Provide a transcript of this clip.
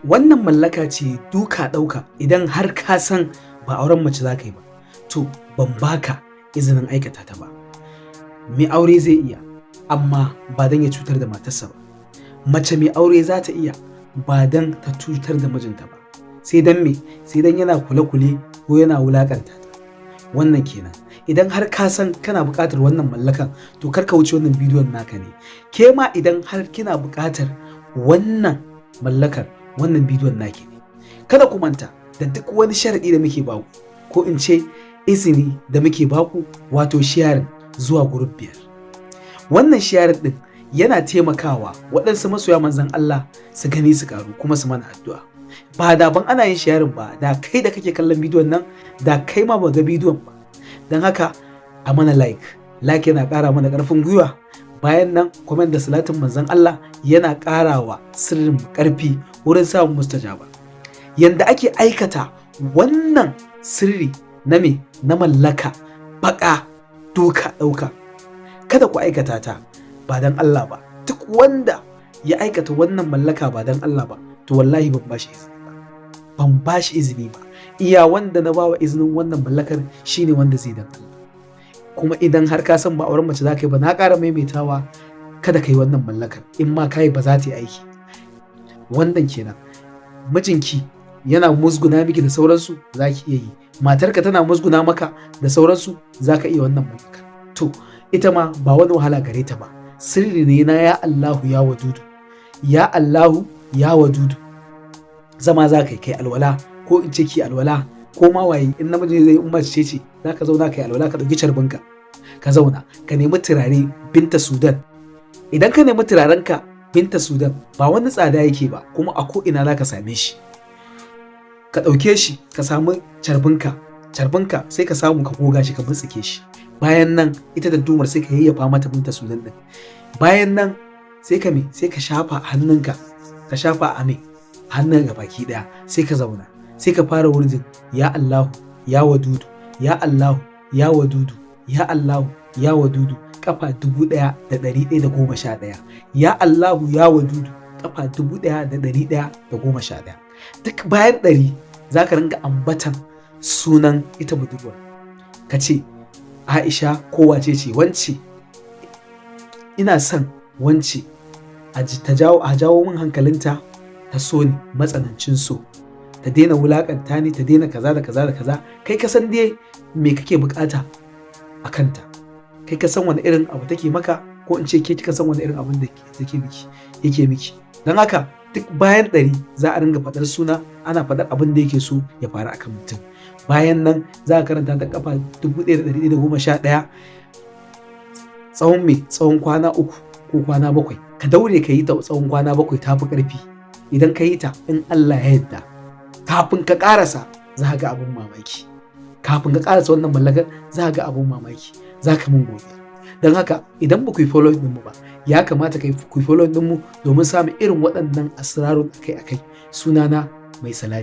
Wannan mallaka ce duka ɗauka. Idan har ka san ba auren mace za ka yi ba, to ban baka izinin aikata ta ba. Mai aure zai iya, amma ba don ya cutar da matarsa ba. Mace mai aure za ta iya, ba don ta cutar da mijinta ba, sai don me? Sai don yana kule-kule ko yana wulakanta ta. Wannan kenan. Idan har ka san kana buƙatar wannan mallakan, to kar ka wuce, wannan bidiyon naka ne. Ke ma idan har kina buƙatar wannan mallakar, wannan bidiyon naki ne. Kada ku manta da duk wani sharaɗi da muke baku, ko in ce izini da muke baku, wato sharing zuwa group 5. Wannan sharing din yana taimakawa waɗansu masoya Manzon Allah su gani, su karu, kuma su mana addu'a. Ba da ban ana yin sharing ba, da kai da kake kallon bidiyon nan, da kai ma ba ga bidiyon ba. Don haka a mana like. Like yana ƙara mana ƙarfin gwiwa. Bayan nan, comment da salatin Manzon Allah yana ƙarawa sirrin ƙarfi wurin samun mustajaba. Yanda ake aikata wannan sirri na me? Na mallaka baka duka ɗauka. Kada ku aikata ta ba don Allah ba. Duk wanda ya aikata wannan mallaka ba don Allah ba, to wallahi ban bashi izini ba, ban bashi izini ba. Iya wanda na bawa izinin wannan mallakar shine wanda zai dan Allah. Kuma idan har ka san ba auren mace za ka yi ba, na ƙara maimaitawa, kada ka yi wannan mallakar. In ma ka yi, ba za ta yi aiki. Wannan kenan. Mijinki yana musguna miki da sauransu, za ki iya yi. Matarka tana musguna maka da sauransu, za ka iya wannan mallakar. To ita ma ba wani wahala gare ta ba. Sirri ne na ya Allahu ya Wadudu, ya Allahu ya Wadudu. Zama za ka yi, kai alwala, ko in ce ki alwala, ko ma waye, in namiji zai, in mace ce, za ka zauna kai alwala, ka ɗauki carbinka, ka zauna, ka nemi turare Binta Sudan. Idan ka nemi turarenka Binta Sudan, ba wani tsada yake ba, kuma a ko ina za ka same shi. Ka ɗauke shi, ka samu carbinka. Carbinka sai ka samu ka goga shi, ka mutsike shi. Bayan nan, ita da dumar sai ka yayyafa mata Binta Sudan din. Bayan nan sai ka me? Sai ka shafa a hannunka, ka shafa a me? Hannun ga baki daya. Sai ka zauna, sai ka fara wurdin ya Allahu ya Wadudu, ya Allahu ya Wadudu, ya Allahu ya Wadudu, kafa 1111. Ya Allahu ya Wadudu, kafa 1111. Duk bayan 100 za ka ringa ambatan sunan ita budurwar. Ka ce Aisha ko wace ce, wance, ina son wance, a jawo min hankalinta ta so ni matsanancin so, ta daina wulakanta ni, ta daina kaza da kaza da kaza. Kai ka san dai me kake bukata a kanta. Kai ka san wani irin abu take maka, ko in ce ke kika san wani irin abin da take miki, yake miki. Don haka duk bayan 100 za a ringa faɗar suna, ana faɗar abin da yake so ya faru akan mutum. Bayan nan za a karanta ta kafa 1111, tsawon me? Tsawon kwana 3 ko kwana 7. Ka daure ka yi ta tsawon kwana 7, ta fi ƙarfi. Idan ka yi ta, in Allah ya yarda, kafin ka ƙarasa za ka ga abin mamaki. Kafin ka ƙarasa wannan mallakar, za ka ga abin mamaki, za ka mun godiya. Don haka idan ba ku yi follow ɗinmu ba, ya kamata ku yi follow ɗinmu domin samun irin waɗannan asrarun akai-akai. Sunana Mai Salati.